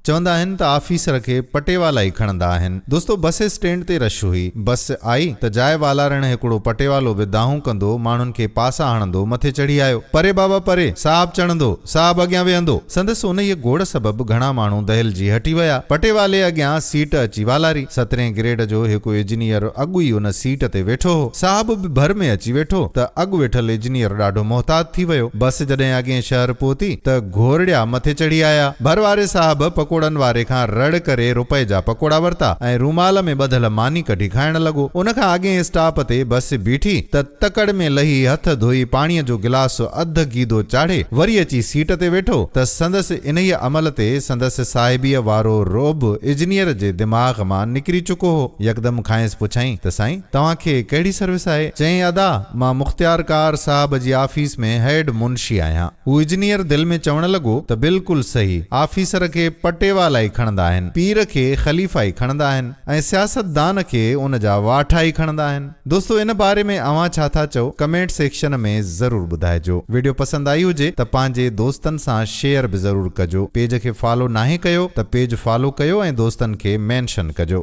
چوندا آهن ته آفيسر کي پٽيوالا ئي کڻندا آهن. دوستو بس اسٽينڊ تي رش هئي. بس آئي ته جاء والارڻ هڪڙو پٽيوالو به دانهون ڪندو ماڻهن کي پاسا هڻندو مٿي چڙهي آيو. پري بابا پري، صاحب چڙهندو، صاحب اڳيان ويهندو. سندس انهيء گوڙ سبب گهڻا ماڻهو دهلجي هٽي ويا. پٽيوالي اڳيان سيٽ اچي والاري. سترهين گريڊ جو هڪ اجنيئر اڳ ئي ان سيٽ تي ويٺو هو. صاحب به ڀر ۾ اچي ويٺو ته اڳ ويٺل اجنيئر ڏاڍو محتاط ٿي ويو. بس جڏهن اڳئين شهر پهتي ته گهورڙيا مٿي چڙهي آيا. ڀر واري صاحب پڪوڙن واري کان رڙ ڪري رپئي جا پڪوڙا ورتا ۽ رومال ۾ ٻڌل ماني ڪڍي کائڻ لڳو. ان کان اڳئين اسٽاپ تي بس بيٺي ته تڪڙ ۾ لهي هٿ ڌوئي پاڻيء جو گلاس اڌ گيدو چاڙهي وري اچي سيٽ تي ويٺو ته سندس انهيء عمل تي سندس صاحبيء وارو رعب اجنيئر جي دماغ مان نڪري چڪو هو. يڪدم کانئس پڇيائين ته سائين! توهان کي ڪهڙي سروس آهي؟ چيائين ادا! مان مختيارڪار صاحب جي آفيس ۾ هيڊ منشي آهيان. هو اجنيئر دل ۾ چوڻ لڳو ته بلڪل صحيح، آفيسر کي پٽيوالا ئي کڻندا آهن، پير کي خليفا ئي کڻندا آهن ۽ سياستدان کي ان جا واٺا ئي کڻندا آهن. دوستو ان باري ۾ اوهان ڇا ٿا چئو ڪمينٽ سيڪشن ۾ ضرور ٻڌائجو. وڊيو پسند آئي هجي ته پنهنجي دوستن سان شيئر به ضرور ڪجو. پيج کي فالو ناهي ڪيو ته پيج فالو ڪيو ۽ دوستن کي مينشن ڪجو.